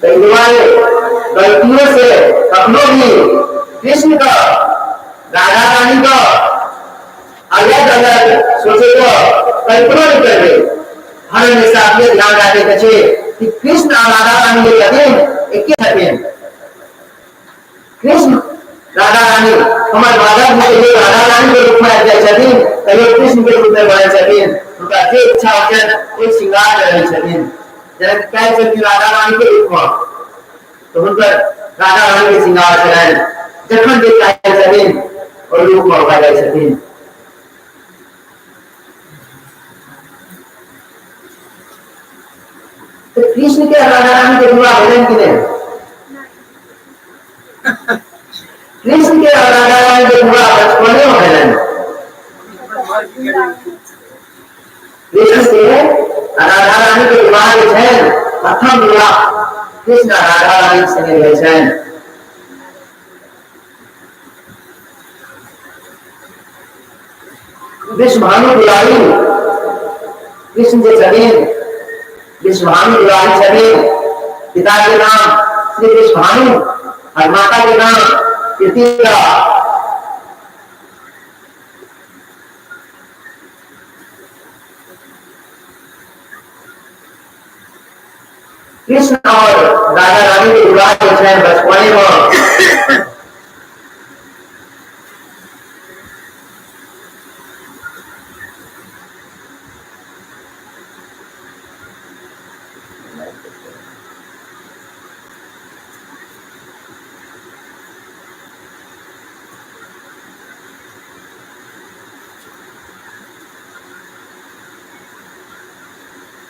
ताहि दुआरे गलतियों से कखनो भी कृष्ण के राधा रानी के अलग अलग सोचे के कल्पना नहीं करबे। हर हमेशा अपने ध्यान राखे के छै कि कृष्ण आ राधा रानी जे छथिन एके छथिन। कृष्ण राधा रानी हमर माधव जी कहियो राधा रानी के रूप में आबि जाइ छथिन, कहियो कृष्ण के रूप में बनै छथिन। हुनका जे इच्छा होइ छनि ओहि श्रृंगार में रहै छथिन। जेना काल्हि छलखिन राधा रानी के रूप में तऽ हुनकर राधा रानी के श्रृंगार छलनि। जखन जे चाहै छथिन ओहि रूप में भऽ जाइ छथिन। तऽ कृष्ण के राधा रानी के विवाह भेलनि कि नहि? कृष्ण के राधा रानी के विवाह बचपने में भेलनि। कृष्ण के राधा रानी के विवाह जे छनि, प्रथम विवाह कृष्ण आ राधा रानी के संगे भेल छनि। विश्वभानु दुलारी कृष्ण जे छथिन, विश्वभानु दुलारी छथिन। पिता के नाम श्री विश्वभानु और माता के नाम कृतिका। कृष्ण और राधा रानी के विवाह जे छनि बचपने में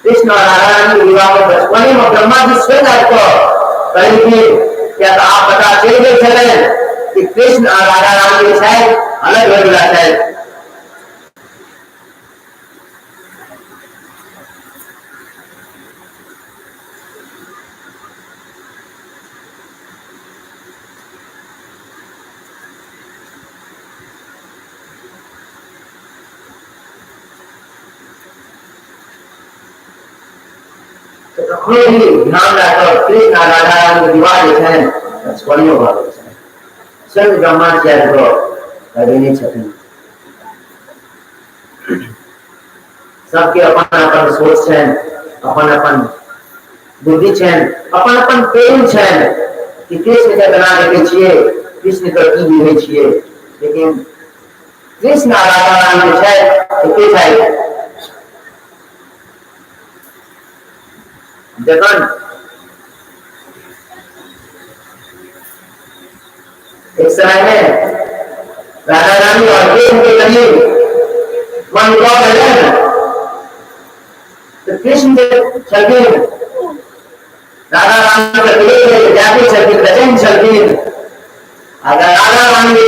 कृष्ण और राधा रानी के विवाह में बचपने में ब्रह्मा जी स्वयं आबि कऽ कहलखिन, किया तऽ आब पता चलि गेल छलनि कि कृष्ण आ राधा रानी जे छथि अलग होय वला छथि। तऽ कखनो भी ध्यान राखब, कृष्ण आ राधा रानी के विवाह जे छनि बचपने भऽ गेल छनि। स्वयं ब्रह्मा जी आबि कऽ लगेने छथिन। सबके अपन अपन सोच छनि, अपन अपन बुद्धि छनि, अपन अपन प्रेम छनि कि कृष्ण के केना देखै छियै, कृष्ण के की बुझै छियै। लेकिन कृष्ण आ राधा रानी जे छथि एके छथि। जखन एक समय में राधा रानी और कृष्ण के करीब मन मुटाव भेलनि तऽ कृष्ण जे छलखिन राधा रानी के प्रेम व्याकुल छलखिन, बेचैन छलखिन। आ राधा रानी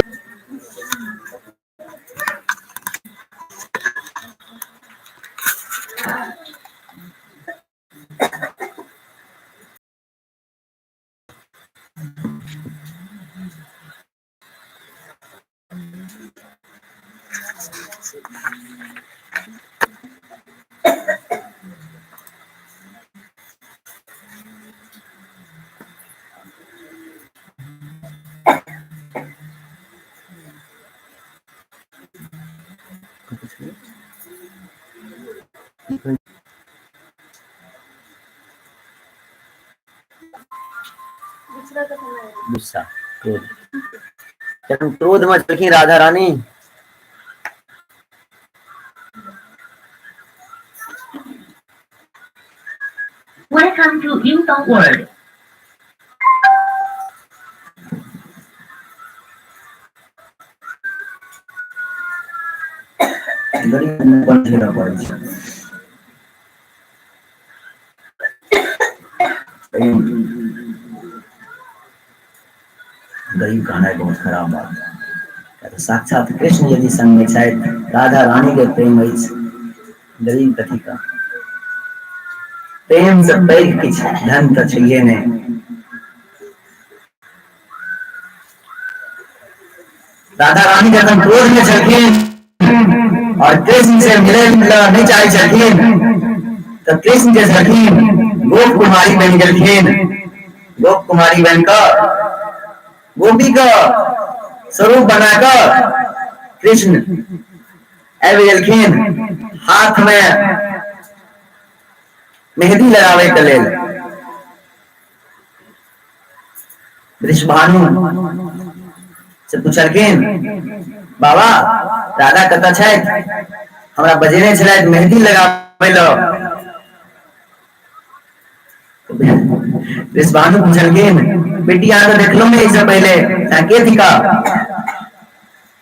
गुस्सा क्रोध, जखन क्रोध में छलखिन Radha Rani Welcome to Info World. पड़ै छै। गरीब कहनाइ बहुत खराब बात है। साक्षात कृष्ण यदि संग में छथि, राधा रानी के प्रेम अछि, गरीब कथी का? प्रेम से पैघ किछु धन तऽ छैहे नहि। राधा रानी जखन क्रोध में छलखिन और कृष्ण से मिले नहीं चाहे छलखिन तऽ कृष्ण जे छलखिन गोप कुमारी बनि गेलखिन। गोप कुमारी बन कऽ गोपी के स्वरूप बना कऽ कृष्ण आबि गेलखिन हाथ मे मेहदी लगाबै के लेल। वृषभानु से पुछलखिन, बाबा राधा कतऽ छथि? हमरा बजेने छलथि मेहदी लगाबै लए। वृषभानु पुछलखिन, बेटी अहाँ तऽ देखलहुँ नहि एहिसँ पहिले, अहाँ के थिका?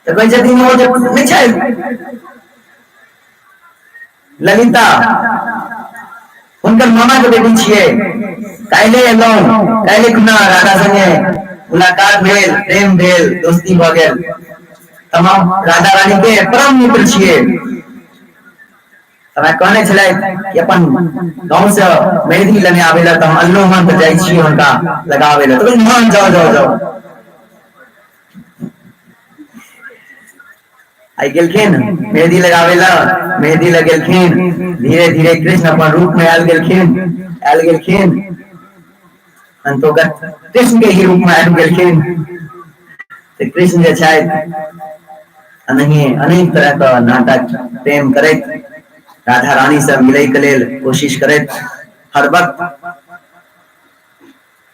तऽ कहै छथिन ओ जे नहि छै ललिता, हुनकर मामा के बेटी छियै, काल्हि एलहुँ, काल्हि खुना राधा संगे मुलाकात भेल, प्रेम भेल, दोस्ती भऽ गेल, तमाम राधा रानी के परम मित्र छियै। हमरा कहने छलथि कि अपन गाँव से मेहदी लेने आबै लए, तऽ हम अनलहुँ हन, तऽ जाइ छियै हुनका लगाबै लए। तऽ हँ जाउ जाउ जाउ। आइ गेलखिन मेहदी लगाबै लए, मेहदी लगेलखिन। धीरे धीरे कृष्ण अपन रूप में आयल गेलखिन, आयल गेलखिन, अंतोगत कृष्ण के ही रूप में आबि गेलखिन। तऽ कृष्ण जे छथि अनहिए अनेक तरह के नाटक प्रेम करैत राधा रानी से मिलै के लेल कोशिश करैत हर वक्त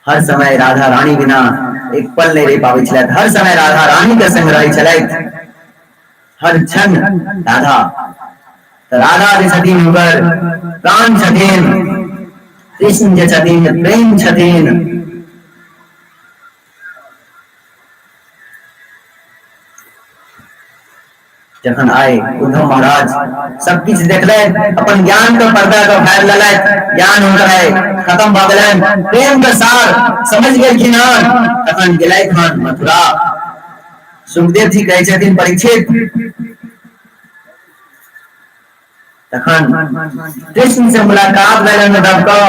हर समय राधा रानी बिना एक पल नहि रहि पाबै छलथि, हर समय राधा रानी के संग रहै छलथि, हर क्षण राधा। तऽ राधा जे छथिन हुनकर प्राण छथिन, कृष्ण जे छथिन प्रेम छथिन। जखन आइ उद्धव महाराज सब किछु देखलथि, अपन ज्ञान के पर्दा के फाड़ि लेलथि, ज्ञान हुनकर आइ खत्म भऽ गेलनि, प्रेम के सार समझ गेलखिन हन, तखन गेलथि हन मथुरा। सुखदेव जी कहै छथिन परीक्षित, तखन कृष्ण से मुलाकात भेलनि उद्धव के,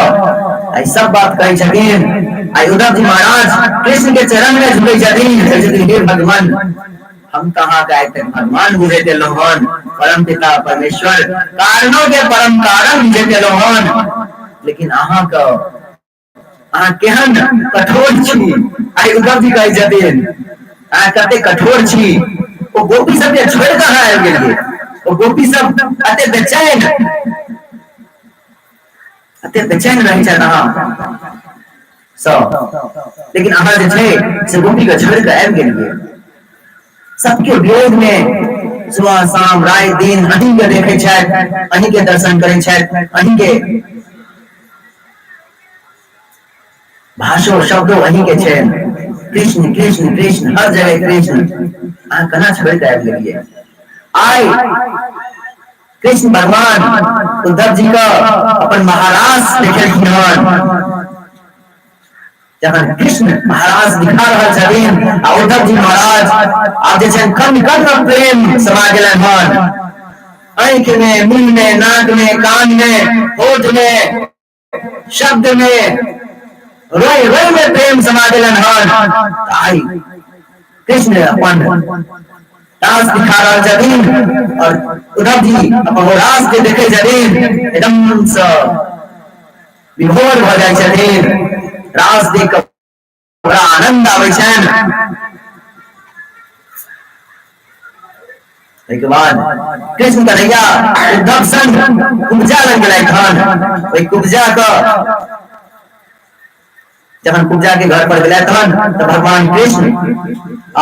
आई सब बात कहै छथिन। आई उद्धव जी महाराज कृष्ण के चरण में झुकै छथिन, कहै छथिन हे भगवान, हम तऽ अहाँके आइ तक भगवान बुझैत एलहुँ हन, परम पिता परमेश्वर कारणों के परम कारण बुझैत एलहुँ हन, लेकिन अहाँके अहाँ केहन कठोर छी। आइ उद्धव जी कहै छथिन अहाँ कते कठोर छी, ओ गोपी सबके छोड़ि कऽ अहाँ आबि गेलियै, ओ गोपी सब कते बेचैन, कते बेचैन रहै छथि अहाँ सब, लेकिन अहाँ जे छै से गोपी के छोड़ि कऽ आबि गेलियै। सबके विरोध में सुबह शाम राति दिन अहीं के देखै छथि, अहीं के दर्शन करै छथि, अहीं के भाषो शब्दो अहीं के छै, कृष्ण कृष्ण कृष्ण हर जगह कृष्ण, अहाँ केना छोड़ि कऽ आबि गेलियै। आइ कृष्ण भगवान उद्धव जी के अपन महाराज देखेलखिन हन। जखन कृष्ण महाराज दिखा रहल छथिन आ उद्धव जी महाराज आब जे छै कर्ण कर्ण प्रेम समा गेलनि हन, आँखि में, मुँह में, नाक में, कान में, होठ में, शब्द में, रोई रोई में प्रेम समा गेलनि हन। आइ कृष्ण अपन रास दिखा रहल छथिन और उद्धव जी अपन रास के देखे छथिन, एकदम से विभोर भऽ जाइ छथिन। रास देख कऽ बड़ा आनंद आबै छनि। ताहिके बाद कृष्ण कन्हैया उद्धव संग कुब्जा लग गेलथि हन। ओहि कुब्जा के जखन कुब्जा के घर पर गेलथि हन तऽ भगवान कृष्ण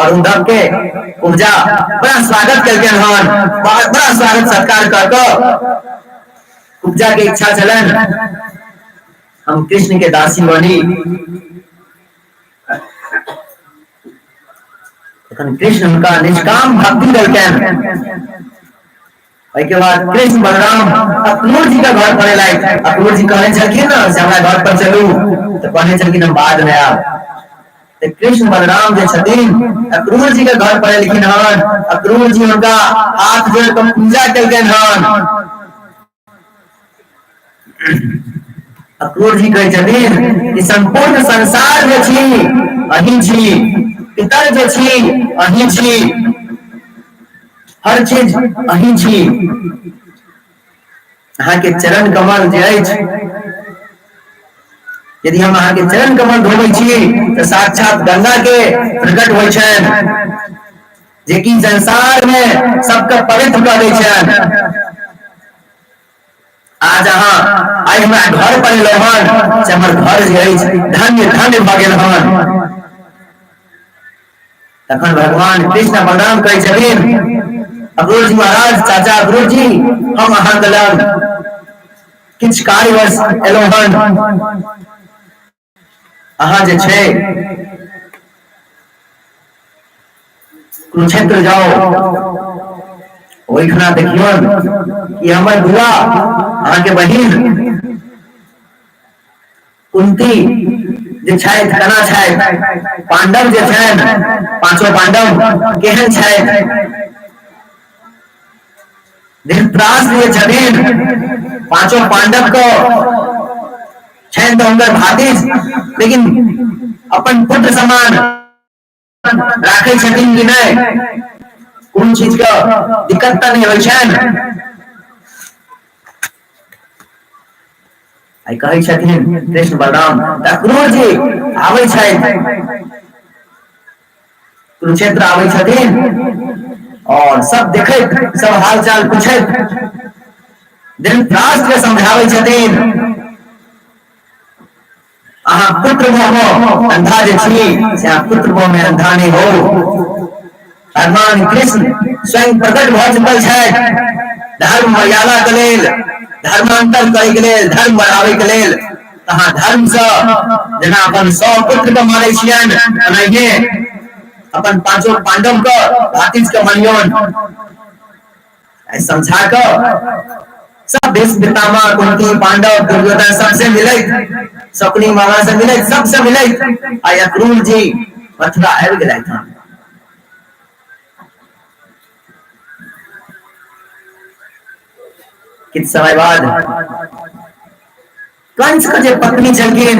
और उद्धव के कुब्जा बड़ा स्वागत केलकनि हन, बड़ा स्वागत सत्कार कर कऽ कुब्जा के इच्छा छलनि हम कृष्ण के दासी बनी। तखन कृष्ण हुनका निष्काम भक्ति देलकनि। ओहिके बाद कृष्ण बलराम अक्रूर जी के घर पर एलथि। अक्रूर जी कहने छलखिन ने से हमरा घर पर चलू, तऽ कहने छलखिन हम बाद में आयब। तऽ कृष्ण बलराम जे छथिन अक्रूर जी के घर पर एलखिन हन। अक्रूर जी हुनका हाथ जोड़ कऽ पूजा केलकनि हन। अक्रूर जी कहै छथिन कि संपूर्ण संसार जे छी अहीं छी, पितर जे छी अहीं छी, हर चीज अहीं छी, अहाँके चरण कमल जे अछि यदि हम अहाँके चरण कमल धोबै छी तऽ साक्षात गंगा के प्रकट होइ छनि, जेकि संसार में सबके पवित्र कऽ दै छनि। आज अहाँ आइ हमरा घर पर एलहुँ हन से हमर घर जे अछि धन्य धन्य भऽ गेल हन। तखन भगवान कृष्ण बलराम कहै छथिन, अक्रूर जी महाराज, चाचा अक्रूर जी, हम अहाँके लग किछु कार्यवश एलहुँ हन। अहाँ जे छै कुरुक्षेत्र जाउ, ओहिठिना देखियौन कि हमर बुआ अहाँके बहिन कुंती जे छथि केना छथि, पांडव जे छनि पांचो पांडव केहन छथि, धृतराष्ट्र जे छथिन पांचों पांडव को छनि तऽ हुनकर भातिज, लेकिन अपन पुत्र समान राखै छथिन कि नहि, कोन चीज के दिक्कत तऽ नहि होइ छनि। आइ कहै छथिन कृष्ण बलराम तऽ अक्रूर जी आबै छथि, कुरुक्षेत्र आबै छथिन और सब देखैत सब हाल चाल पूछैत धृतराष्ट्र के समझाबै छथिन, अहाँ पुत्र मोह अंधा जे छी से अहाँ पुत्र मोह में अंधा नहीं हो। भगवान कृष्ण स्वयं प्रकट भऽ चुकल छथि धर्म मर्यादा के लेल, धर्मांतर करे के लेल, धर्म बढ़ावे के लेल। अहाँ धर्म से जेना अपन 100 पुत्र के मानै छियनि ओनाहिये अपन पांचों पांडव के भातिज के मानियौन। समझा कऽ सब भीष्म पितामह कुंती पांडव दुर्योधन सबसे मिलैत, शकुनी मामा से मिलैत, सबसे मिलैत आ अक्रूर जी मथुरा आबि गेलथि हन। किछु समय बाद कंस के जे पत्नी छलखिन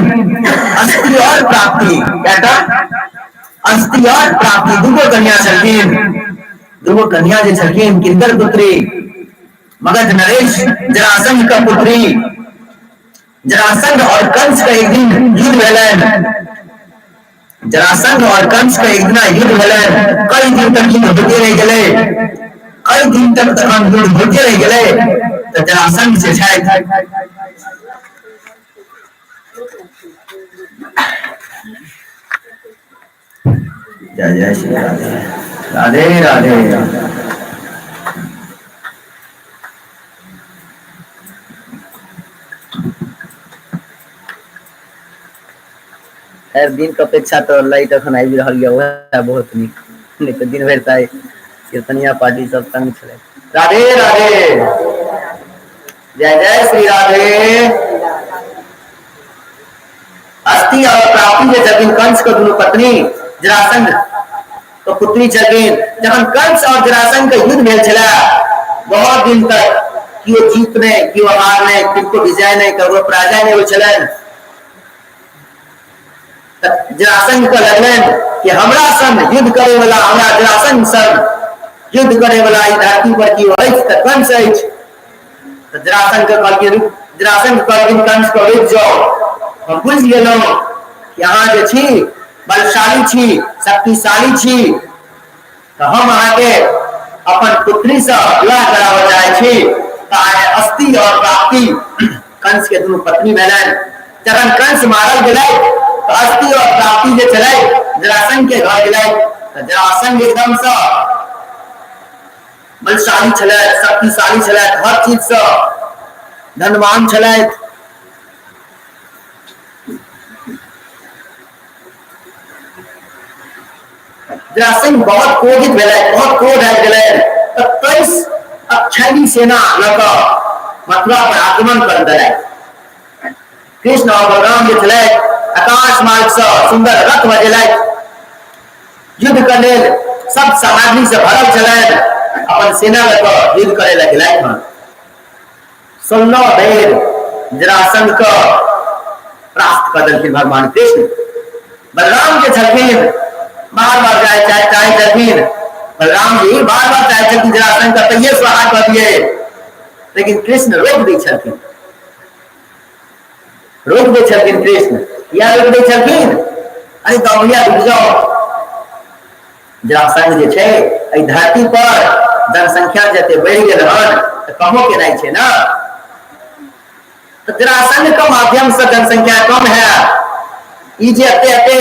अस्ति और प्राप्ति, क्या अस्ति और प्राप्ति, दूगो कन्या छलखिन। दूगो कन्या जे छलखिन किनकर पुत्री, मगध नरेश जरासंध का पुत्री। जरासंध और कंस का एक दिन युद्ध भेलनि। जरासंध और कंस का एक दिन युद्ध भेलनि। कई दिन तक युद्ध होते रहि गेलै, कई दिन तक तखन युद्ध होते रहि गेलै। तऽ जरासंध जे छथि जय जय श्री राधे राधे राधे। खैर दिन के अपेक्षा तऽ लाइट अखन आबि रहल यऽ, वएह बहुत नीक, नहि तऽ दिन भरि तऽ कीर्तनिया पार्टी सब तंग छलै। राधे राधे, जय जय श्री राधे। अस्ति और प्राप्ति जे छथिन कंस के दुनू पत्नी जरासंध के पुत्री छथिन। जखन कंस और जरासंध के युद्ध भेल छलै बहुत दिन तक केओ जीत नहि, केओ हार नहि, किनको विजय नहि, ककरो पराजय नहि होइ छलनि। जरासंध के लगलनि कि हमरा संग युद्ध करे वाला, हमरा जरासंध संग युद्ध करे वाला ई धरती पर केओ अछि तऽ कंस अछि। तऽ जरासंध के कहलखिन, जरासंध कहलखिन कंस के रुकि जाओ, हम बुझि गेलहुँ कि अहाँ जे छी बलशाली छी, शक्तिशाली छी, तऽ हम अहाँके अपन पुत्री से विवाह कराबऽ चाहै छी। तऽ आइ अस्ति और प्राप्ति कंस के दुनू पत्नी भेलनि। जखन कंस मारल गेलै तऽ अस्ति और प्राप्ति जे छलै जरासंध के घर गेलै। तऽ जरासंध एकदम से बलशाली छलथि, शक्तिशाली छलथि, हर चीज से धनवान छलथि। जरासंध बहुत क्रोधित भेलै, बहुत क्रोध आबि गेलै। तऽ 23 अक्षयी सेना लऽ कऽ मथुरा पर आक्रमण कर देलथि। कृष्ण और बलराम जे छलथि आकाश मार्ग से सुंदर रथ बजेलथि, युद्ध के लेल सब सामग्री से भरल छलनि, अपन सेना लऽ कऽ युद्ध करे लए गेलथि हन। 16 बेर जरासंध के परास्त कऽ देलखिन भगवान कृष्ण। बलराम जे छलखिन बार बार जाय चाहे चाहे छलखिन, बलराम जी बार बार चाहे छलखिन जरासंध के तैये स्वाहा कऽ दिए, लेकिन कृष्ण रोक दै छलखिन। रोकि दै छलखिन कृष्ण। किया रोकि दै छलखिन? अरे तऽ भैया रुकि जाओ, जरासंध जे छै एहि धरती पर जनसंख्या जते बढ़ि गेल हन तऽ कमो केनाइ छै ने। तऽ जरासंध के माध्यम से जनसंख्या कम है। ई जे एते एते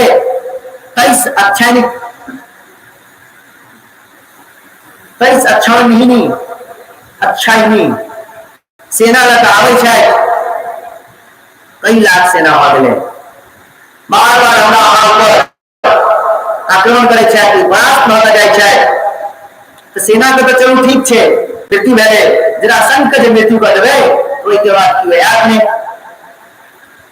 23 अक्षर 23 अक्षरहीनी अक्षरहीनी सेना लऽ कऽ आबै छथि, कई लाख सेना भऽ गेलै। बार बार हमरा अहाँ ऊपर आक्रमण करै छथि, परास्त भऽ कऽ जाइ छथि। तऽ सेना के तऽ चलू ठीक छै, मृत्यु भेलै, जरासंध के जे मृत्यु कऽ देबै ओहिके बाद केओ आयत नहि,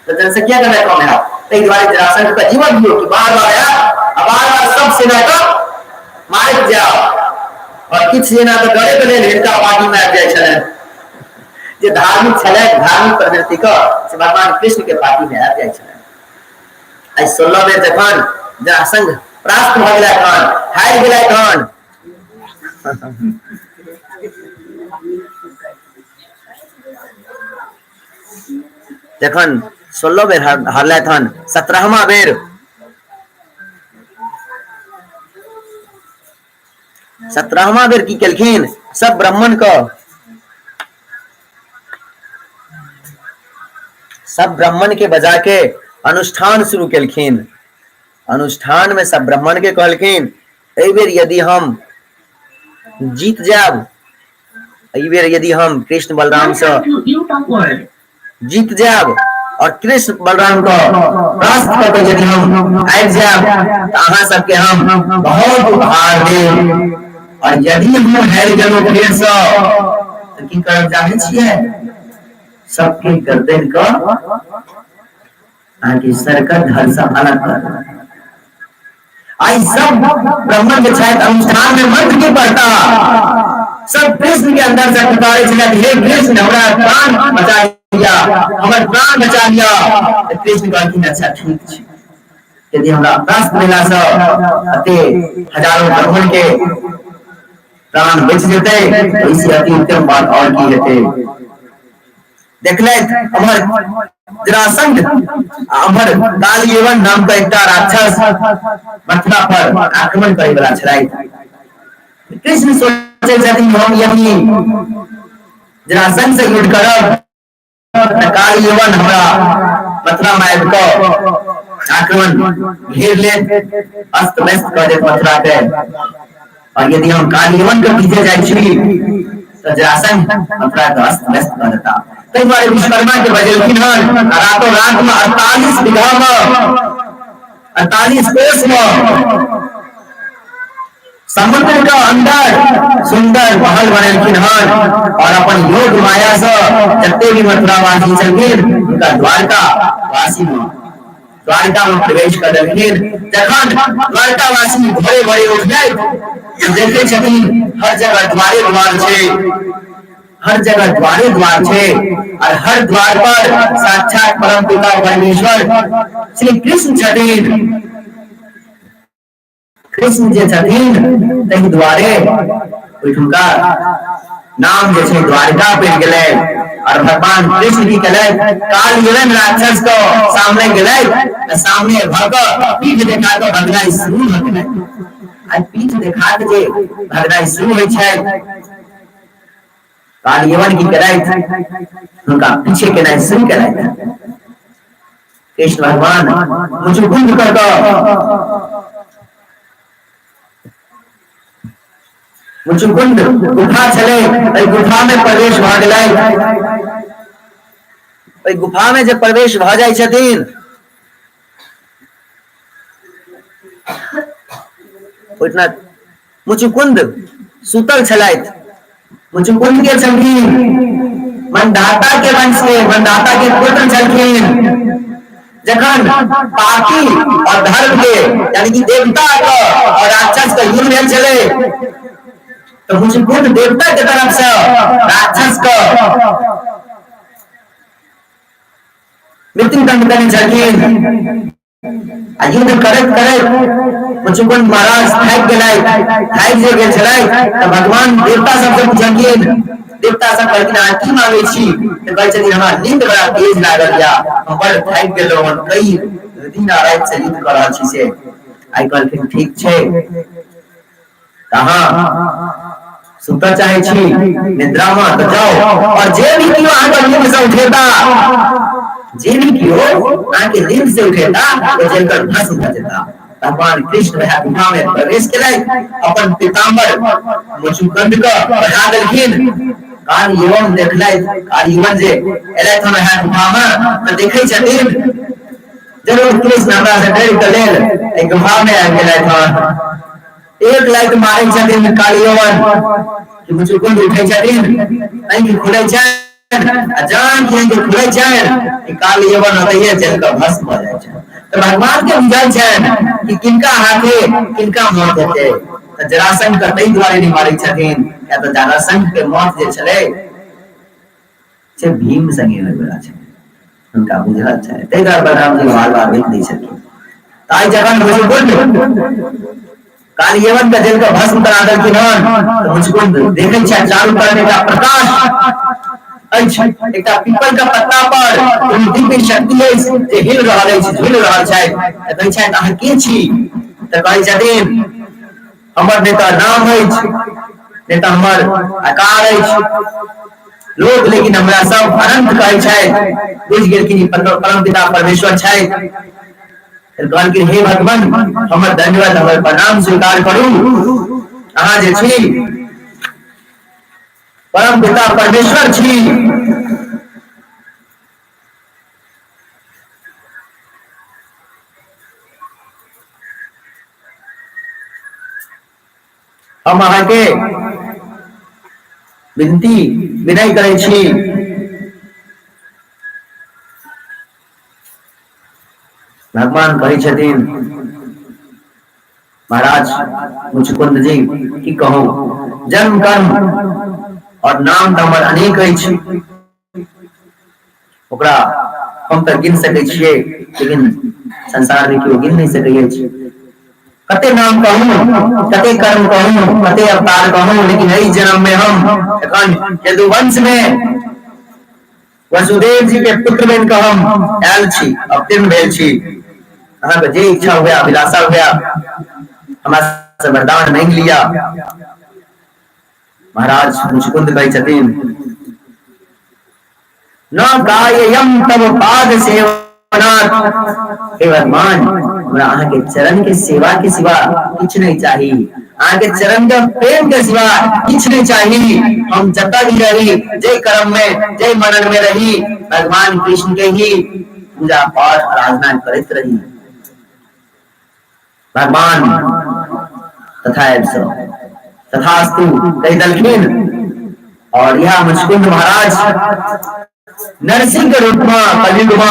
तऽ जनसंख्या केना कम हैत? ताहि दुआरे जरासंध के जीवन दियौ कि बार बार आयत आ बार बार सब सेना के मारैत जाओ। और किछु सेना तऽ डरे के लेल हिनका पार्टी में आबि जाइ छलनि, जे धार्मिक छलनि, धार्मिक प्रवृत्ति के, से भगवान कृष्ण के पार्टी में आबि जाइ छलनि। आइ 16 बेर जखन जरासंध परास्त भऽ गेलै, तहन हारि गेलै, तहन जखन 16 बेर हारलथि हन, 17वां बेर 17वां बेर की केलखिन? सब ब्राह्मण के, सब ब्राह्मण के बजा के अनुष्ठान शुरू केलखिन। अनुष्ठान में सब ब्राह्मण के कहलखिन, एहि बेर यदि हम जीत जायब, एहि बेर यदि हम कृष्ण बलराम से जीत जायब और कृष्ण बलराम के परास्त कऽ के यदि हम आबि जायब तऽ अहाँ सबके हम बहुत उपहार देब। और यदि हम हारि गेलहुँ फेरसँ तऽ की करब जानै छियै? सबके गर्दन के अहाँके सर के धड़ से अलग कर देब। आई सब ब्राह्मण जे छथि अनुष्ठान में मंत्र के पढ़ता सब कृष्ण के अंदर से पुकारे छलथि, हे कृष्ण हमरा प्राण बचा लिया, हमर प्राण बचा लिया। तऽ कृष्ण कहलखिन अच्छा ठीक छै, यदि हमरा प्रास्त भेला से अते हजारों ब्राह्मण के प्राण बचि जेतै तऽ इससे अति उत्तम बात और की हेतै। देखलथि अमर जरासंध आ अमर कालयवन नाम के एकटा राक्षस मथुरा पर आक्रमण करे वाला छलथि। कृष्ण सोचै छथिन हम यदि जरासंध से युद्ध करब तऽ कालयवन हमरा मथुरा में आबि कऽ आक्रमण घेर लेत, अस्त व्यस्त कऽ देत मथुरा के। और यदि हम कालयवन के पीछे जाइ छी तऽ जरासंध मथुरा के अस्त व्यस्त कऽ देता। ताहि दुआरे विश्वकर्मा के बजेलखिन हन आ रातों रात में 48 बीघा में 48 कोस में समुद्र के अंदर सुंदर महल बनेलखिन हन और अपन योग माया से जते भी मथुरावासी छलखिन हुनका द्वारका वासी में द्वारका में प्रवेश कर देलखिन। जखन द्वारकावासी भोरे भोरे उठलथि देखे छथिन हर जगह द्वारे द्वार छै, हर जगह द्वारे द्वार छै और हर द्वार पर साक्षात परम पिता परमेश्वर श्री कृष्ण छथिन। कृष्ण जे छथिन ताहि दुआरे ओहिठुनका नाम जे छै द्वारिका पड़ि गेलै। और भगवान कृष्ण की केलथि, कालयवन राक्षस के सामने गेलथि, सामने भऽ कऽ पीठ देखा कऽ भगनाइ शुरू भऽ गेलै। आ पीठ देखा कऽ जे भगनाइ शुरू होइ छै, कालयवन की केलथि, हुनका पीछे केनाइ शुरू केलथि। कृष्ण भगवान मुचुकुंद कर कऽ मुचुकुंद गुफा छलै, एहि गुफा में प्रवेश भऽ गेलै। ओहि गुफा में जे प्रवेश भऽ जाइ छथिन ओहिठिना मुचुकुंद सुतल छलथि। मुचुकुंद के छलखिन मंदाता के वंश के, मंदाता के पुत्र छलखिन। जखन पापी और धर्म के यानी कि देवता के और राक्षस के युद्ध भेल छलै तो मुचुकुंद देवता के तरफ से राक्षस के मृत्युदंड देने छलखिन। आ युद्ध करैत करैत मुचुकुंद महाराज थाकि गेलथि। थाकि जे गेल छलथि तऽ भगवान देवता सबसँ पुछलखिन, देवता सब कहलखिन अहाँ की मांगै छी? तऽ कहै छथिन हमरा नींद बड़ा तेज लागल या, हम बड़ थाकि गेलहुँ हन, कई दिन आ राति से युद्ध कऽ रहल छी। से आइ कहलखिन ठीक छै, तऽ अहाँ सुतऽ चाहै छी निद्रा मे तऽ जाउ, और जे भी केओ अहाँके नींद से उठेता, जे भी केओ अहाँके नींद से उठेता, ओ जलकर भस्म भऽ जेता। भगवान कृष्ण वएह गुफा में प्रवेश केलथि, अपन पीताम्बर मुचुकुंद के बढ़ा देलखिन। काल यवन देखलथि, काल यवन जे एलथि हन वएह गुफा में तऽ देखै छथिन जरूर कृष्ण हमरा से डरि के लेल एहि गुफा में आबि गेलथि हन। एक लाइट मारै छथिन कालियवन कि मुचुकुंद उठै छथिन, आँखि खुलै छनि, आ जहन कि आँखि खुलै छनि कि कालियवन ओतहिए चलि कऽ भस्म भऽ जाइ छनि। तऽ भगवान के बुझल छनि कि किनका हाथे किनका मौत हेतै। तऽ जरासंध के ताहि दुआरे नहि मारै छथिन, किया तऽ जरासंध के मौत जे छलै से भीम संगे होइवला छै, हुनका बुझल छै, ताहि दुआरे बलराम जी बार बार रोकि दै छथिन। ताहि जखन मुचुकुंद कालियवन के जल के भस्म करा देलखिन हन, तऽ मुचुकुंद देखै छै चारू तरफ एकटा प्रकाश अछि, एकटा पीपल के पत्ता पर कोनो दिव्य शक्ति अछि जे हिल रहल अछि, झूलि रहल छथि। तऽ कहै छथि अहाँ के छी? तऽ कहै छथिन हमर नहि तऽ नाम अछि, नहि तऽ हमर आकार अछि, लोक लेकिन हमरा सब अनंत कहै छथि। बुझि गेलखिन ई परम पिता परमेश्वर छथि। फेर कहलखिन हे भगवान, हमर धन्यवाद, हमर प्रणाम स्वीकार करू, अहाँ जे छी परम पिता परमेश्वर छी। हम अहाँके विनती विनय करै छी, भगवान कहै छथिन महाराज मुचुकुंद जी की कहू, जन्म कर्म और नाम तऽ हमर अनेक अछि, ओकरा हम तऽ गिन सकै छियै, लेकिन संसार मे केओ गिन नहि सकै अछि। कते नाम कहू, कते कर्म कहू, कते अवतार कहू, लेकिन एहि जन्म में हम एखन यदुवंश में वसुदेव जी के पुत्र बनि कऽ हम आयल छी, अवतीर्ण भेल छी। अहाँके जे इच्छा हुए, अभिलाषा हुए, हमरा से वरदान मांगि लिअ। महाराज मुचकुंद कहै छथिन न गाययम तब पाद सेवनाथ, हे भगवान हमरा अहाँके चरण के सेवा के सिवा किछु नहि चाही, अहाँके चरण के प्रेम के सिवा किछु नहि चाही। हम जतऽ भी रही, जय कर्म में जय मनन में रही, भगवान कृष्ण के ही पूजा पाठ आराधना करैत रही। भगवान तथा तथास्तु कहि देलखिन। और यह मुचकुंद महाराज नरसिंह के रूप में कलयुग में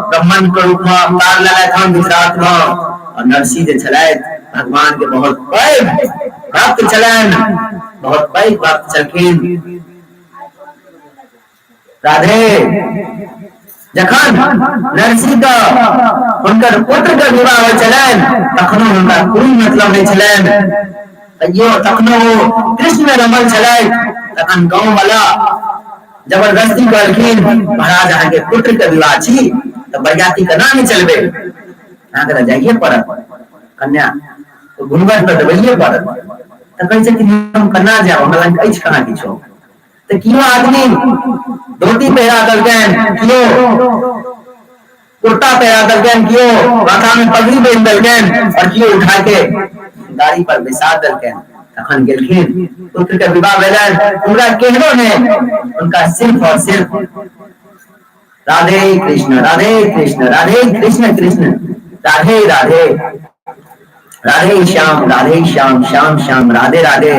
ब्राह्मण के रूप में अवतार लेलथि हन गुजरात में। और नरसिंह जे छलथि भगवान के बहुत पैघ भक्त छलनि, बहुत पैघ भक्त छलखिन। राधे जखन नरसिंह के हुनकर पुत्र के विवाह होइ छलनि तखनो हुनका कोनो मतलब नहि छलनि, तैयो तखनो ओ कृष्ण में रमल छलथि। तखन गाँव वाला जबरदस्ती कहलखिन महाराज अहाँके पुत्र के विवाह छी तऽ बरियाती केना नहि चलबै, अहाँके तऽ जाइए पड़त, कन्या घुनघट तऽ देबैए पड़त। तऽ कहै छथिन हम केना जायब, हमरा लग अछि कहाँ किछो। तऽ कियो आदमी धोती पहिरा देलकनि, कियो कुर्ता पहिरा देलकनि, कियो माथा में पगड़ी बान्हि देलकनि, और कियो उठा के गाड़ी पर बैसा देलकनि। तखन गेलखिन, पुत्र के विवाह भेलनि, हुनका केहनो नहि, हुनका सिर्फ और सिर्फ राधे कृष्ण राधे कृष्ण राधे कृष्ण कृष्ण राधे राधे राधे श्याम राधे श्याम श्याम श्याम राधे राधे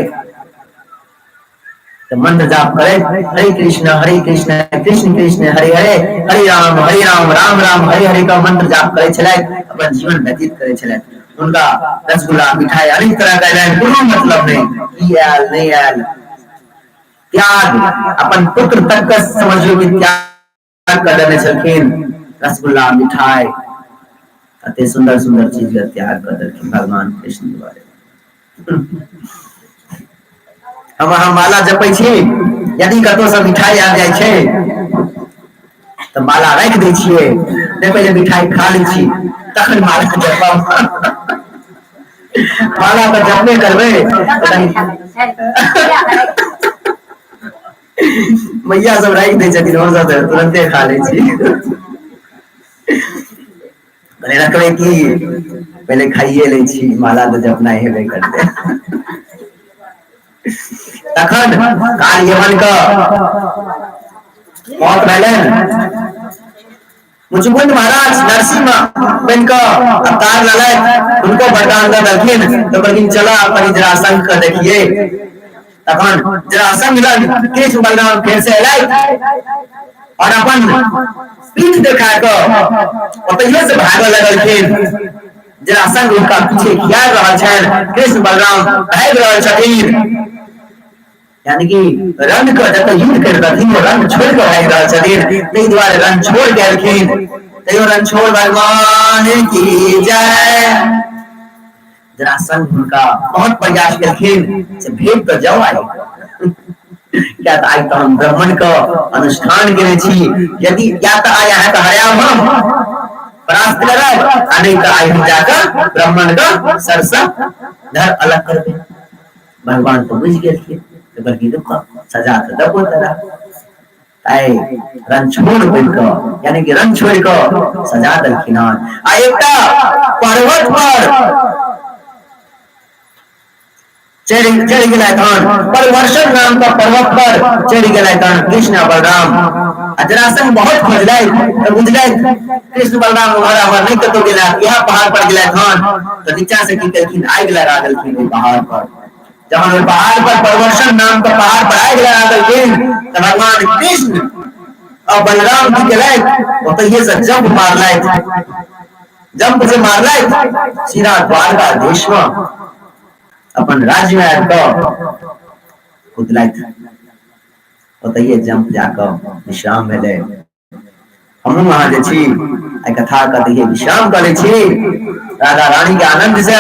तऽ मंत्र जाप करैत हरे कृष्ण हरे कृष्ण कृष्ण कृष्ण हरे हरे हरे राम हरे राम राम राम हरे हरे का मंत्र जाप करै छलथि, अपन जीवन व्यतीत करै छलथि। हुनका रसगुल्ला मिठाई अनेक तरह के अयलनि, कोनो मतलब नहि की आयल नहि आयल। त्याग अपन पुत्र तक के समझियौ कि त्याग कऽ देने छलखिन। रसगुल्ला मिठाई कते सुन्दर सुन्दर चीज के त्याग कऽ देलखिन भगवान कृष्ण दुआरे। हम अहाँ माला जपै छी यदि कतौ से मिठाई आबि जाइ छै तऽ माला राखि दै छियै, देखबै जे मिठाई खा लै छी तखन माला जपब। माला तऽ जपबे करबै। मैया सब राखि दै छथिन, हमसब तऽ तुरन्ते खा लै छी। कहलियै रखबै की, पहिले खाइए लै छी, माला तऽ जपनाइ हेबे करतै। तखन काल यवन के मौत भेलनि। मुचुकुंद महाराज नरसिंह बनि कऽ अवतार लेलथि, हुनको वरदान दऽ देलखिन। तऽ कहलखिन चलऽ कनि जरासंध के देखिए। तखन जरासंध लग कृष्ण बलराम फेर से एलथि और अपन पीठ देखा कऽ ओतहिये से भागऽ लगलखिन। जरासंध हुनका पीछे खियाल रहल छनि, कृष्ण बलराम भागि रहल छथिन। यानी कि रण के जतऽ युद्ध करि रहथिन रण छोड़ि कऽ भागि रहल छथिन, ताहि दुआरे रण छोड़ गेलखिन। तैयो रणछोड़ भगवान की जय। जरासंध हुनका बहुत प्रयास केलखिन से भेट तऽ जाउ आइ, किया तऽ आइ तऽ हम ब्राह्मण के अनुष्ठान केने छी। यदि या तऽ आइ अहाँके हरायब हम, परास्त करब, आ नहि तऽ आइ हम जाकऽ ब्राह्मण के सरसँ धर अलग करबै। भगवान तऽ बुझि गेलखिन, तऽ कहलखिन रुक, सजा तऽ देबो तोरा। आइ रणछोड़ बनि कऽ, यानी कि रण छोड़ि कऽ सजा देलखिन हन। आ एकटा पर्वत पर चढ़ि चढ़ि गेलथि हन, परवर्षण नाम के पर्वत पर चढ़ि गेलथि हन कृष्ण आ बलराम। आ जरासंध बहुत खोजलथि तऽ बुझलथि कृष्ण बलराम उम्हर आम्हर नहि कतहु गेलथि, इएह पहाड़ पर गेलथि हन। तऽ नीचा से की केलखिन, आगि लगा देलखिन ओहि पहाड़ पर। जहन ओहि पहाड़ पर परवर्षण नाम के पहाड़ पर आगि लगा देलखिन तऽ भगवान कृष्ण आ बलराम की केलथि, ओतहिये से जंप मारलथि। जंप जे मारलथि सीधा द्वारका देश में अपन राज्य में आबि कऽ कुदलथि। ओतहिये जंप जाकऽ विश्राम भेलै। हमहूँ अहाँ जे छी एहि कथा के तहिये विश्राम कऽ लै छी राधा रानी के आनंद से।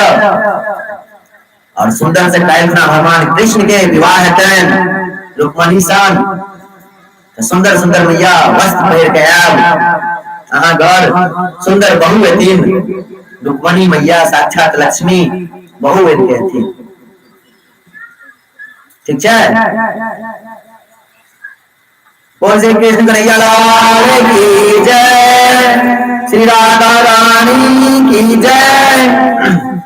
और सुंदर से काल्हि खुना भगवान कृष्ण के विवाह हेतनि रुक्मणी सन, तऽ सुंदर सुंदर मैया वस्त्र पहिर के आयब अहाँ घर, सुंदर बहु हेथिन रुक्मणी मैया, साक्षात लक्ष्मी बहु बनि के हेथिन। ठीक छै? बोल श्री कृष्ण कन्हैया लाल की जय, श्री राधा रानी की जय।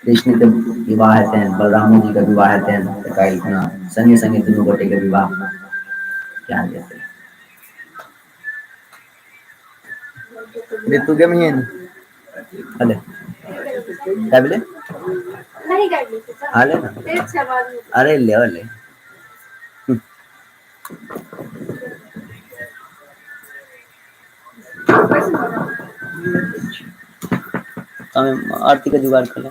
कृष्ण के विवाह हेतनि, बलरामो जी के विवाह हेतनि, तऽ काल्हि खुना संगे संगे दुनू गोटे के विवाह कयल जेतै। ऋतु के में अले क्या बोले? नहीं गाड़ी। हाँ ले ना, अरे ले ले। हमें आरती का जुगाड़ कर ले।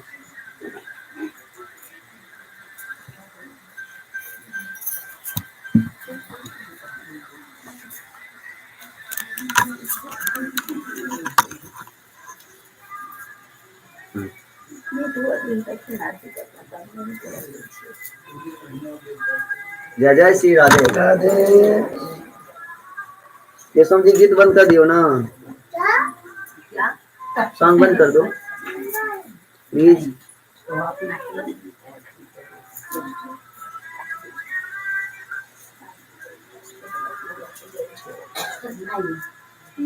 जय जय श्री राधे राधे। केशव जी गीत बंद कर दियो ना, सॉन्ग बंद कर दो प्लीज।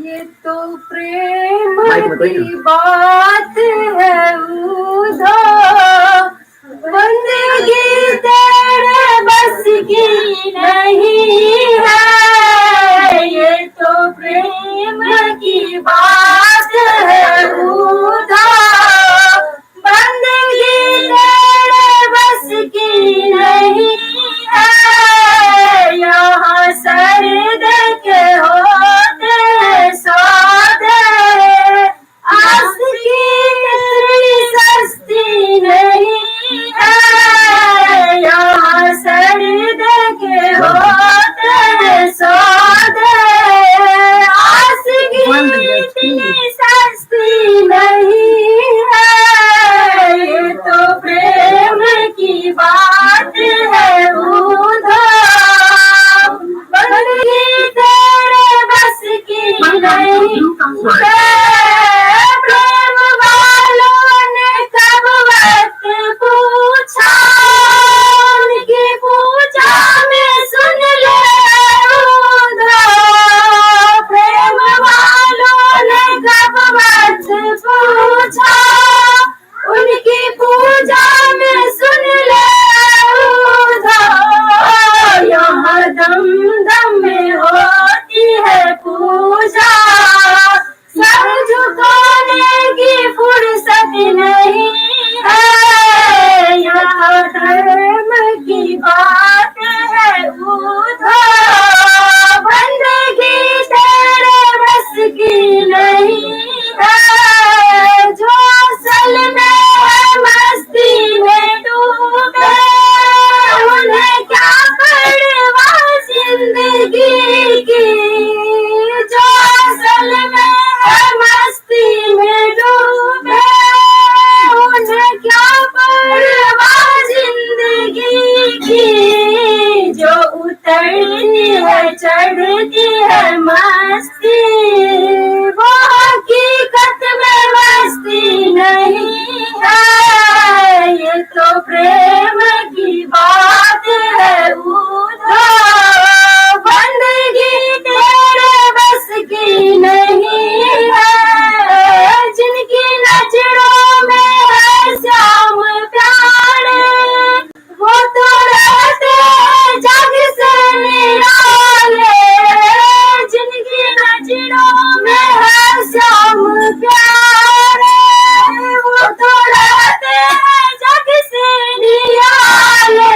ये तो प्रेम माइक में कोई की ना। बात है उधो, बंदगी तेरे बस की नहीं है। ये तो प्रेम की बात है उधो, बंदगी तेरे बस की नहीं है। यहाँ सर्द के होते सौदे, आस की इतनी सस्ती नहीं है। यहाँ सर्द के होते सौदे, World. प्रेम वालों ने कब वक्त पूछा, उनकी पूजा में सुन ले उधर। प्रेम वालों ने कब वक्त पूछा, उनकी पूजा में सुन ले उधर। यहाँ दम दम में होती है पूजा, सर झुकाने की फुर्सत नहीं है। यहाँ धर्म की बात है उधर, बंदगी तेरे बस की नहीं है। जो असल में है मस्ती में डूबे, उन्हें क्या परवाह जिंदगी की। जो असल में है मस्ती में डूबे, उन्हें क्या परवाह जिंदगी की। जो उतरनी है चढ़ती है मस्ती, वो हकीकत में मस्ती नहीं है। ये तो प्रेम की बात है उधर, बंदगी तेरे बस की नहीं है। जिनकी नजरों में है श्याम प्यारे, वो तो रहते जग से निराले। जिनकी नजरों में है श्याम प्यारे, वो तो रहते जग से निराले।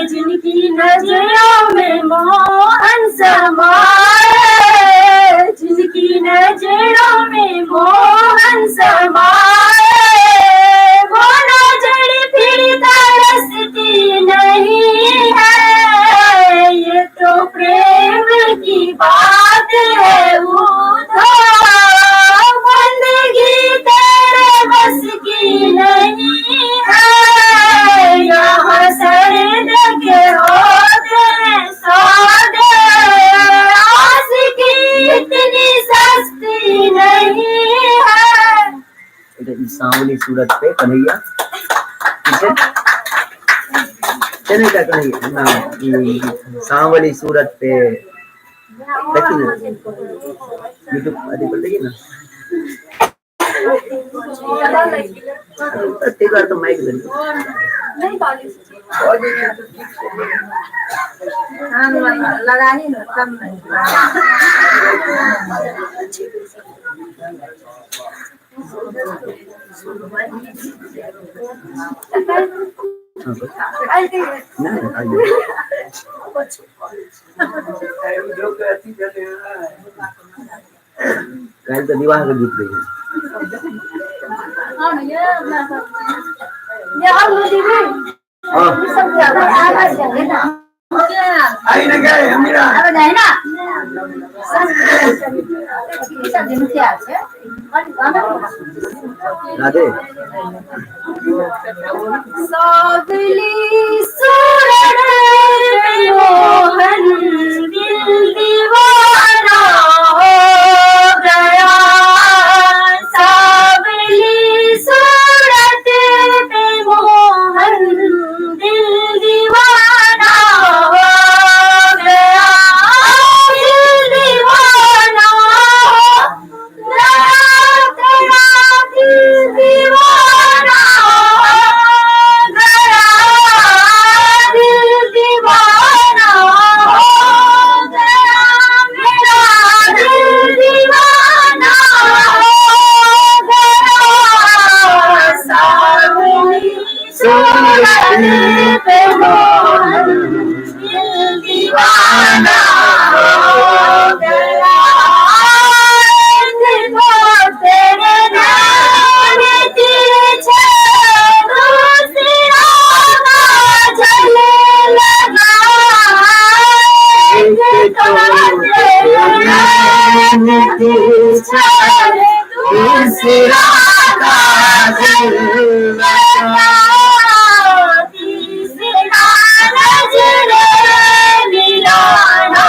जिनकी नजरों में मोहन समाए, जिनकी नजरों में मोहन समाए, वो नजर फिर तरसती नहीं है। ये तो प्रेम की बात है उधर, बंदगी तेरे बस की नहीं है। यहाँ सर्द के होते हैं सौदे, आस की इतनी सस्ती नहीं है। सांवली सूरत पे कन्हैया, ठीक है, चलेगा कन्हैया ना, सांवली सूरत पे देखी ना यूट्यूब आदि पर देखी ना। एक बार तो माइक दे लगा ही ना कम नहीं। काल्हि तऽ विवाह के गीत रही। राधे। सावली सूरत मोहन दिल दीवाना हो गया। सावली सूरत पे मोहन दिल दीवाना हो गया। दिल दीवाना हो गया, तेरा दिल दीवाना हो गया। दिल दीवाना हो गया, मेरा दिल दीवाना हो गया। सावली सूरत पे मोहन दिल दीवाना हो गया। देखो तेरे नाम तिरछे दूसरा काजल लगा। देखो तेरे नाम तिरछे दूसरा काजल लगा। तीसरा नजरे मिलाना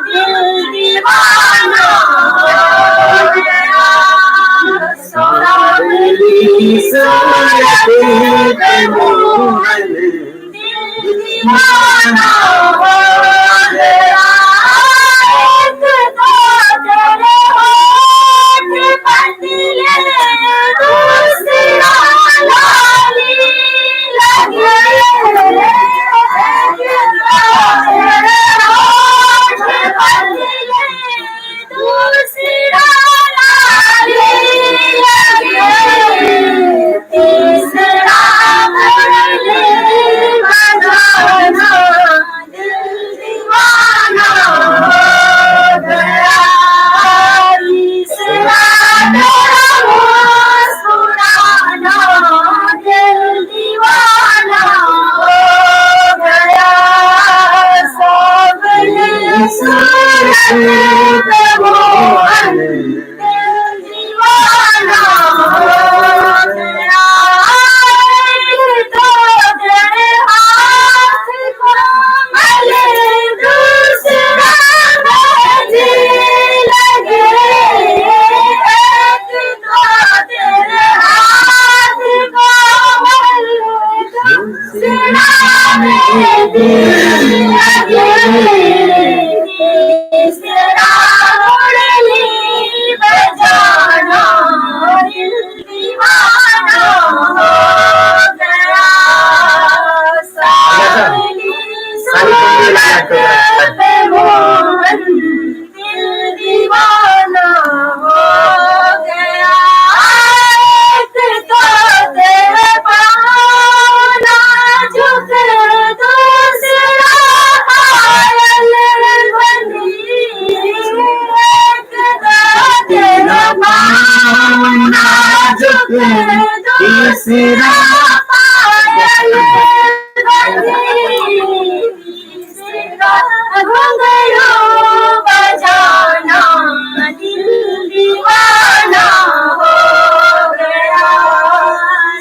दिल दीवाना हो सूरत पे मोहन दिल दीवाना हो गया। एक तो तेरे होठ पतले, दूसरा लाली लगे। एक तो तेरे होठ पतले, दूसरा लाली लगे, तीसरा मुरली बजाना दिल दीवाना हो गया। तीसरा तेरा मुस्कुराना दिल दीवाना हो गया। सांवली सूरत पे मोहन दिल दीवाना हो गया। एक तो तेरे हाथ कोमल, दूसरा मेहंदी लगे। एक तो तेरे हाथ कोमल, दूसरा मेहंदी लगे, तीसरा मुरली बजाना दिल दीवाना हो गया। सांवली सूरत पे मोहन दिल दीवाना हो गया। एक तो तेरे पाँव नाजुक, दूसरा पायल बनी। एक तो तेरे पाँव नाजुक, दूसरा पायल बनी, तीसरा घुंघरू बजाना दिल दीवाना हो गया।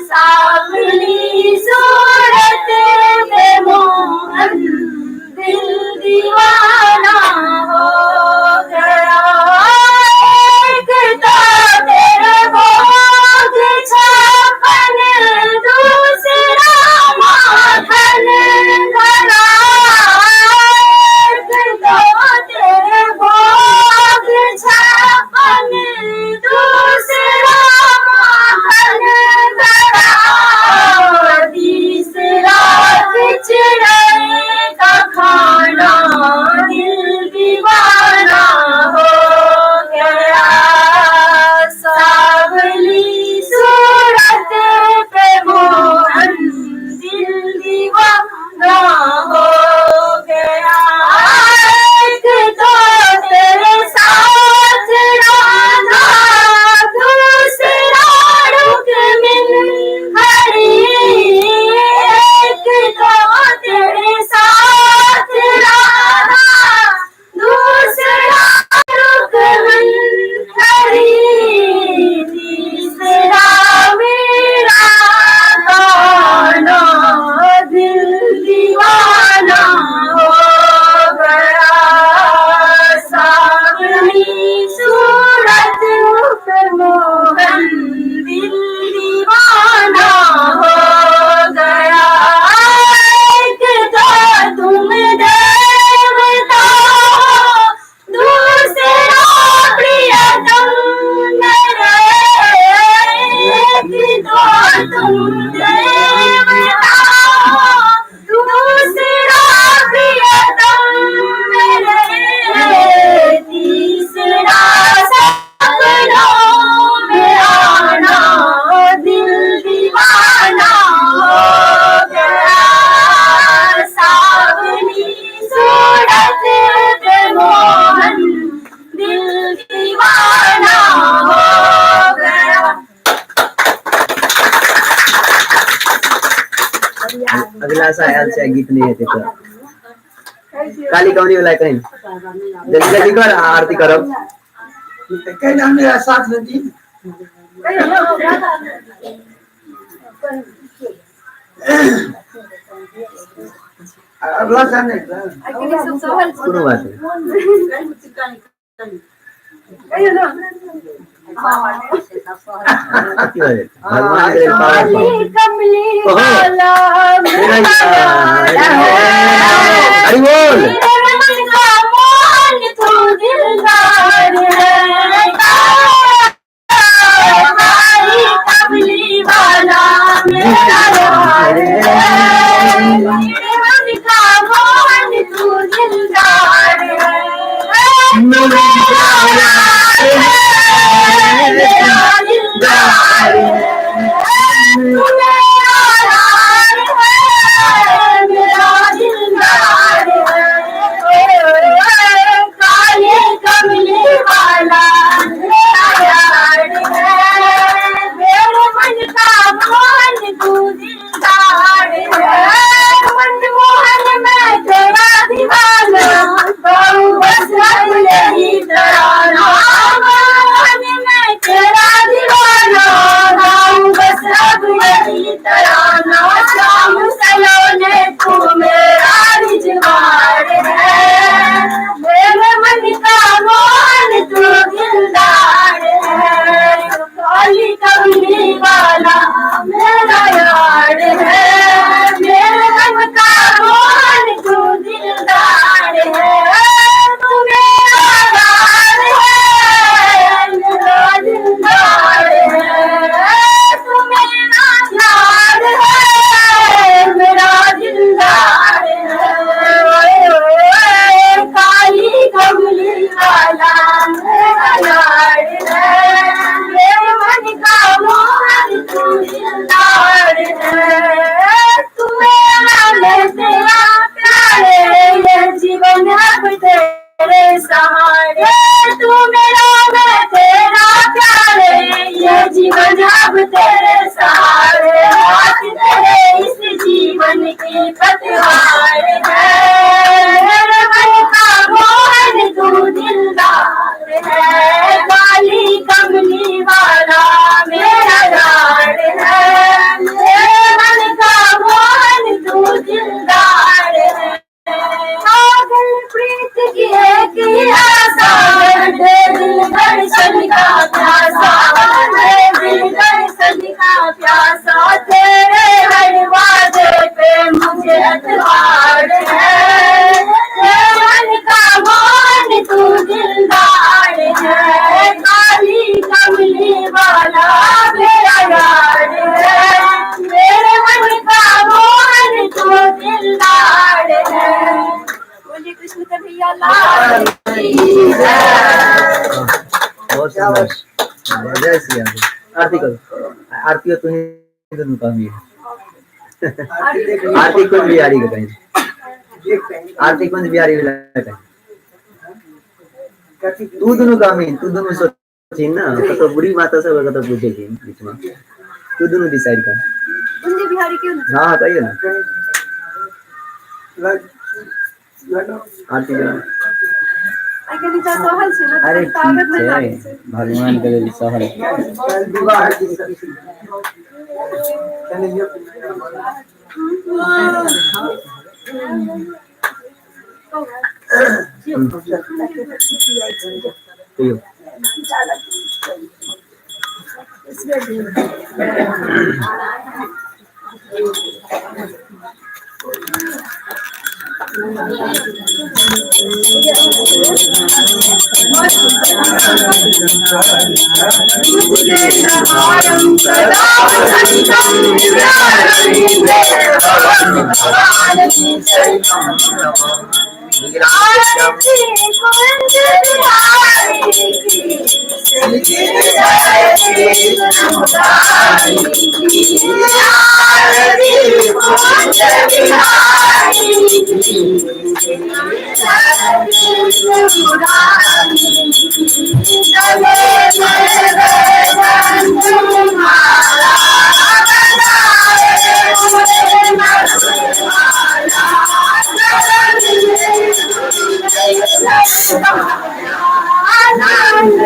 सांवली सूरत पे मोहन दिल दीवाना हो गया। एक तो तेरे भोग छप्पन, दूसरा माखन धरा। एक तो तेरे भोग छप्पन, दूसरा माखन धरा, तीसरा खिचड़ी का खाना दिल दीवाना हो गया। सांवली सूरत पे मोहन दिल दीवाना हो गया। एक तो तेरे साथ राधा, दूसरा रुक्मिन हरी। एक तो तेरे साथ राधा, दूसरा रुक्मिन हरी, तीसरा मेरा कान्हा दिल दीवाना हो गया। सांवली सूरत पे मोहन दिल दीवाना हो गया। एक तो तुम देवता हो, दूसरा प्रियतम मेरे। एक तो तुम देवता हो, दूसरा प्रियतम मेरे, तीसरा सपनों में आना दिल दीवाना हो गया। सांवली सूरत पे मोहन दिल दीवाना हो गया। अगिला सा आयल छै, गीत नहि हेतै तऽ काली कौनी वाला कहीं जल्दी जल्दी कर, आरती करब। कहीं मेरा साथ में दी। अगला साल नहीं। कोनो बात नहीं। की भऽ जेतै? भगवान के लेल पावर काली कमली ओहो। वाला मेरा यार है। हरि बोल। मेरे मन का मोहन तू दिलदार है। काली कमली वाला मेरा यार है। मेरे मन का मोहन तू दिलदार है। तू मेरा यार है, मेरा दिलदार है। तू मेरा यार है, मेरा दिलदार है। काले कमले वाला मेरा यार है। मेरे मन का मोहन तू दिलदार है। मन मोहन मैं तेरा दीवाना, बहु बस अब यही तराना। मन मैं तेरा दीवाना, गाऊं बस अब यही तराना। श्याम सलोने तू मेरा रिजवार है। मेरे मन का मोहन तू दिलदार है। काली कमली वाला मेरा यार है। मेरे मन का मोहन तू दिलदार है। तू मेरा यार है, मेरा दिलदार है। तू मेरा यार है, मेरा दिलदार है। काली कमली वाला मेरा यार है। मेरे मन का मोहन तू दिलदार है। तू मेरा मैं तेरा प्यारे, ये जीवन अब तेरे सहारे। तू मेरा मैं तेरा प्यारे, ये जीवन अब तेरे सहारे। हाथ तेरे इस जीवन की पतवार है। मेरे मन का मोहन तू दिलदार है। काली कमली वाला मेरा यार है। मेरे मन का मोहन तू दिलदार है। पागल प्रीत की एक ही आशा, दे दिल दर्शन का प्यासा, दे दिल दर्शन का प्यासा। तेरे हर वादे पे मुझे एतबार है। मेरे मन का मोहन तू दिलदार है। काली कमली वाला मेरा यार है। मेरे मन का मोहन तू दिलदार है। बोलिए कृष्ण कन्हैया लाल की जय। बहुत सुंदर, जय श्री राम। आरती करो, आरती तुम दुनू कहबी। आरती कुंज बिहारी के कहीं, आरती कुंज बिहारी वाला कहीं। तू दुनू कहबी, तू दुनू सोची ना, कतौ बुढ़ी माता सब कतौ पूछे छी बीच में, तू दुनू डिसाइड कर। कुंज बिहारी क्यों? हाँ, कहिए ना। आरती करो। आइ के नीचा सहल छै ने? अरे ताकत ठीक नहि लागै छै। छै। भगवान के लेल सहल। विवाह कहियो। आरती कुंज बिहारी की जय कृष्ण मुरारी की। आरती कुंज बिहारी की जय कृष्ण मुरारी की। गले में बैजंत माला बनाए मुझे मधुमाला। आनंद।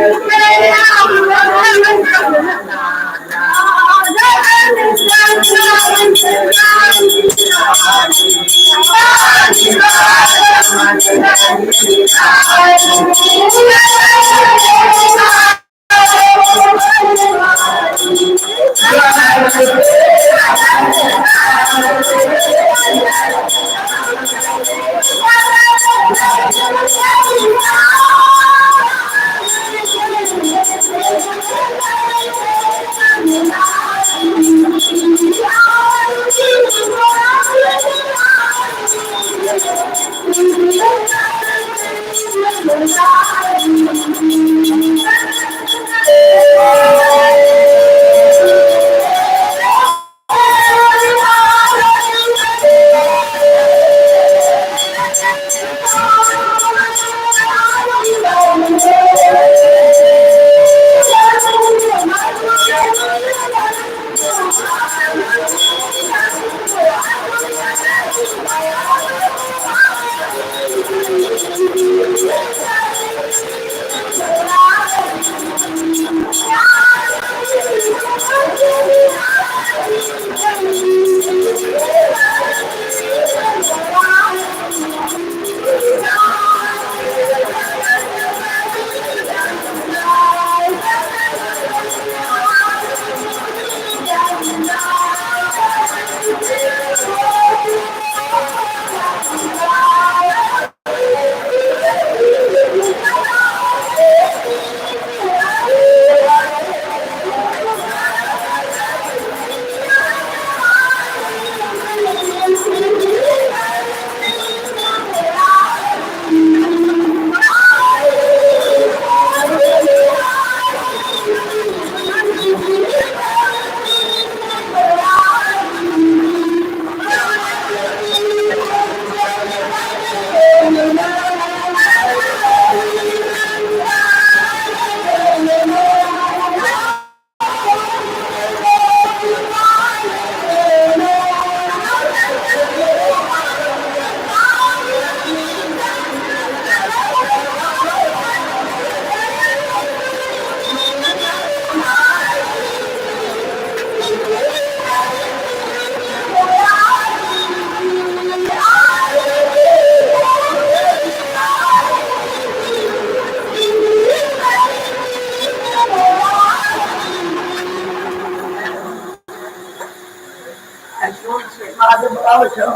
आबै छौ।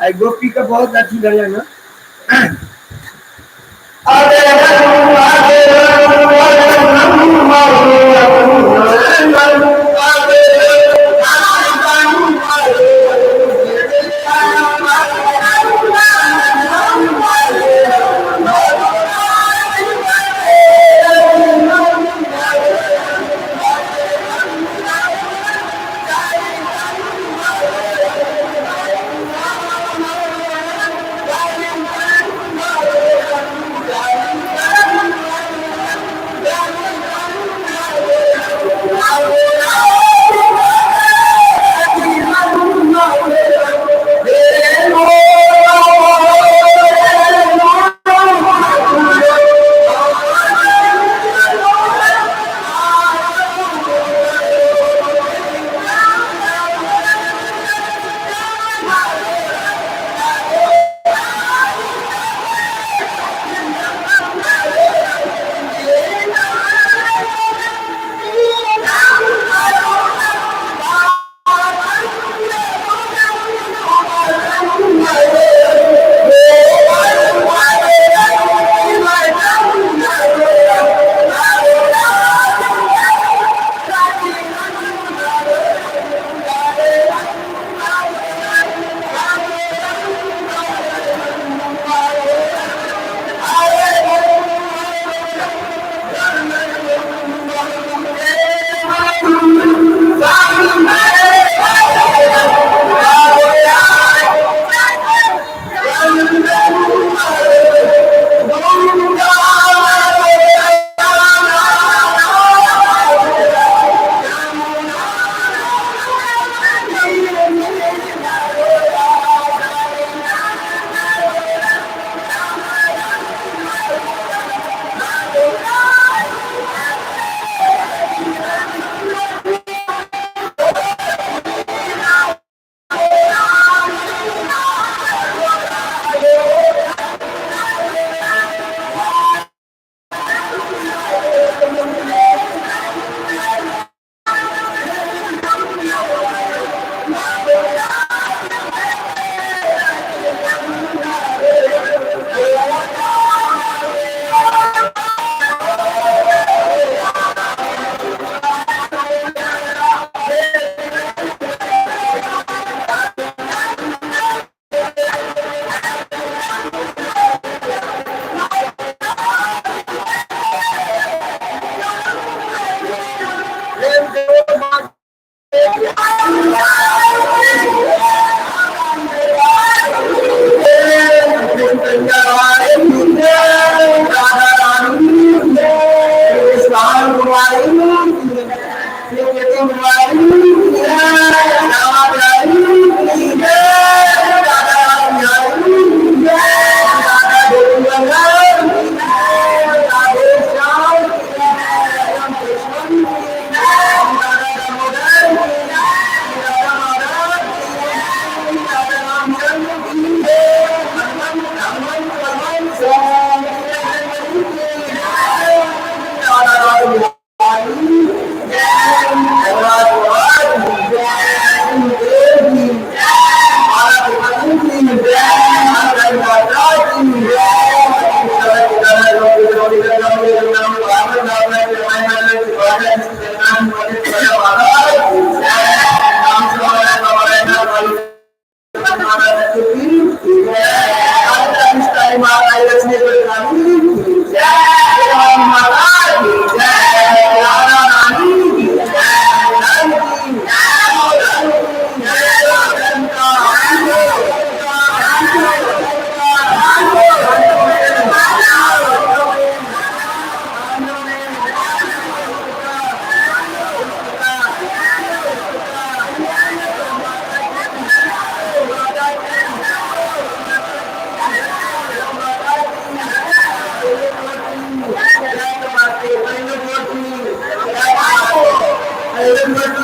आई गोपी का बहुत अथी भेलै ने।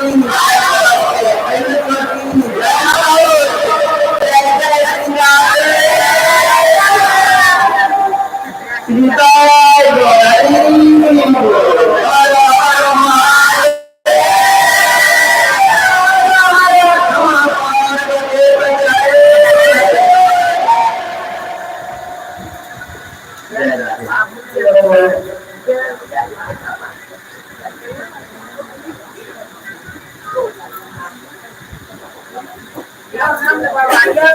जय राधे।